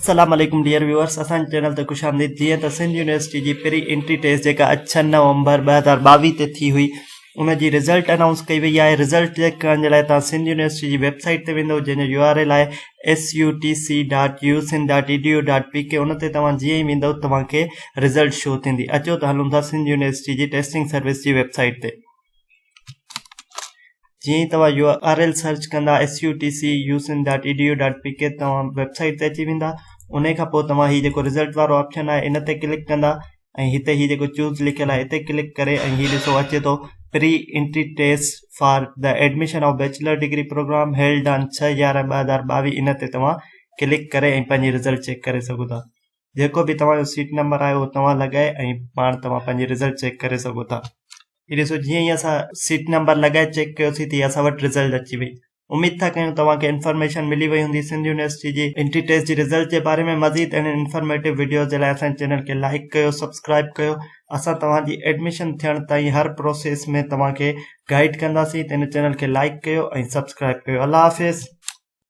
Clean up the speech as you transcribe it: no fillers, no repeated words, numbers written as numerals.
السلام عليڪم dear viewers اسان جي چينل تي خوش آمديد جيئن ته سنڌ يونيورسٽي جي پري انٽري ٽيسٽ جيڪا اڄ ڇهه نومبر 2022 تي ٿي هئي ان جي رزلٽ انائونس ڪئي وئي آهي رزلٽ چيڪ ڪرڻ جي لاء توهان سنڌ يونيورسٽي جي ويب سائيٽ تي ويندو جنهن جو يو آر ايل آهي S U T C dot U Sindh dot E D U dot P K ان تي توهان جيئن ئي ويندو توهان کي رزلٽ شو ٿيندي اچو ته هلون ٿا سنڌ يونيورسٽي جي ٽيسٽنگ سروس جي ويب سائيٽ تي جيئن ئي توهان يو آر ايل سرچ ڪندا S U T C U Sindh dot E D U dot P K توهان ويب سائيٽ تي اچي ويندا ان کان پوء توهان هي جيڪو رزلٽ وارو آپشن آهي ان تي ڪلڪ ڪندا ۽ هتي هي جيڪو چوز لکيل آهي اتي ڪلڪ ڪري ۽ هي ڏسو اچي ٿو pre entry test for the admission of bachelor degree programme held on ڇهه 11 2022 ان تي توهان ڪلڪ ڪري ۽ پنهنجي رزلٽ چيڪ ڪري سگهو ٿا جيڪو به توهان جو سيٽ نمبر آهي اهو توهان لڳائي ۽ پاڻ توهان پنهنجي رزلٽ چيڪ ڪري سگهو ٿا. هي ڏسو جيئن ئي اسان سيٽ نمبر لڳائي چيڪ ڪيوسين ته اسان وٽ رزلٽ اچي وئي. اميد ٿا ڪيون توهان کي انفارميشن ملي وئي هوندي سنڌ يونيورسٽي جي انٽري ٽيسٽ جي رزلٽ جي باري ۾ مزيد اهڙين انفارميٽو وڊيوز جي لاء اسان جي چينل کي لائيڪ ڪيو سبسڪرائيب ڪيو اسان توهان جي ايڊميشن ٿيڻ تائين هر پروسيس ۾ توهان کي گائيڊ ڪنداسين ته هن چينل کي لائيڪ ڪيو ۽ سبسڪرائيب ڪيو الله حافظ.